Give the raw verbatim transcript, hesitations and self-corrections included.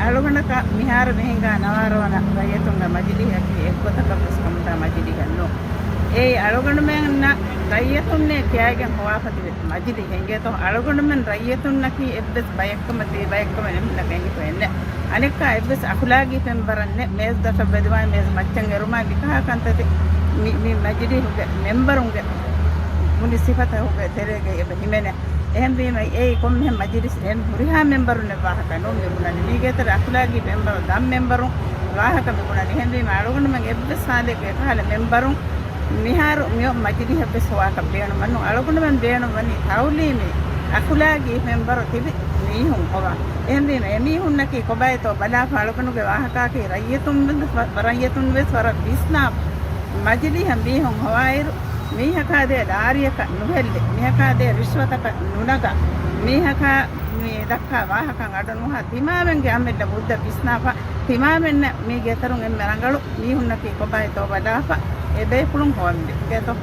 އަޅުގަނޑަކަށް މިހާރު މިހިނގާ ނަވާރަ ވަނަ ރައްޔިތުންގެ މަޖިލީހަކީ އެއްގޮތަކަށް ވެސް ކަމުދާ މަޖިލީހެއް ނޫން. އެއީ އަޅުގަނޑުމެންނަށް ރައްޔިތުންނޭ ކިޔައިގެން ހޮވާފަ ތިބި މަޖިލީހެއް އިނގޭތޯ. އަޅުގަނޑުމެން ރައްޔިތުންނަކީ އެއްވެސް ބައެއްކަމަށް ތިބި ބައެއްކަމެއް އެމީހުންނަކަށް އެނގިފައެއް ނެތް. އަނެއްކާ އެއްވެސް އަޚުލާގީ ފެންވަރެއް ނެތް. މޭޒު ދަށަށް ވެދުމާއި މޭޒު މައްޗަށް އެރުމާއި މިކަހަލަ ކަންތައްތައް މި، މި މަޖިލީހުގެ މެމްބަރުންގެ ބުނި ސިފަތަކުގެ ތެރޭގައި އެބަ ހިމެނޭ. އެހެންވީމަ އެއީ ކޮންމެހެން މަޖިލިސް އެހެން ހުރިހާ މެމްބަރުންނެއް ވާހަކަ ނޫން މި ބުނަނީ. މީގެ ތެރޭ އަޚުލާގީ މެމްބަރު، ދަށް މެމްބަރުން ވާހަކަ މި ބުނަނީ. އެހެންވީމަ އަޅުގަނޑުމެން އެއްވެސް ހާލެއްގަ އެކަހަލަ މެމްބަރުން މިހާރު މިއޮތް މަޖިލީހަށްވެސް ހޮވާކަށް ބޭނުމެއް ނޫން. އަޅުގަނޑުމެން ބޭނުންވަނީ ތައުލީމީ އަޚުލާގީ މެމްބަރު ތިބި މީހުން ހޮވާ. އެހެންވީމަ އެމީހުންނަކީ ކޮބާތޯ ބަލާފަ އަޅުގަނޑުގެ ވާހަކައަކީ ރައްޔިތުން، ރައްޔިތުންވެސް ވަރަށް ވިސްނާފަ. މަޖިލީހަށް މީހުން ހޮވާއިރު، މީހަކާ ދޭ ލާރިއަކަށް ނުހެއްލި، މީހަކާ ދޭ ރިޝްވަތަކަށް ނުނަގާ، މީހަކާ މި ދައްކާ ވާހަކަ އަޑުނުހާ، ތިމާމެންގެ އަމިއްލަ މުއްދަ ވިސްނާފަ، ތިމާމެންނަށް މީގެ އިތުރުން އެންމެ ރަނގަޅު މީހުންނަކީ ކޮބާތޯ ބަލާފަ، އެ ބޭފުޅުން ހޮވަންވީ. އިނގޭތޯ؟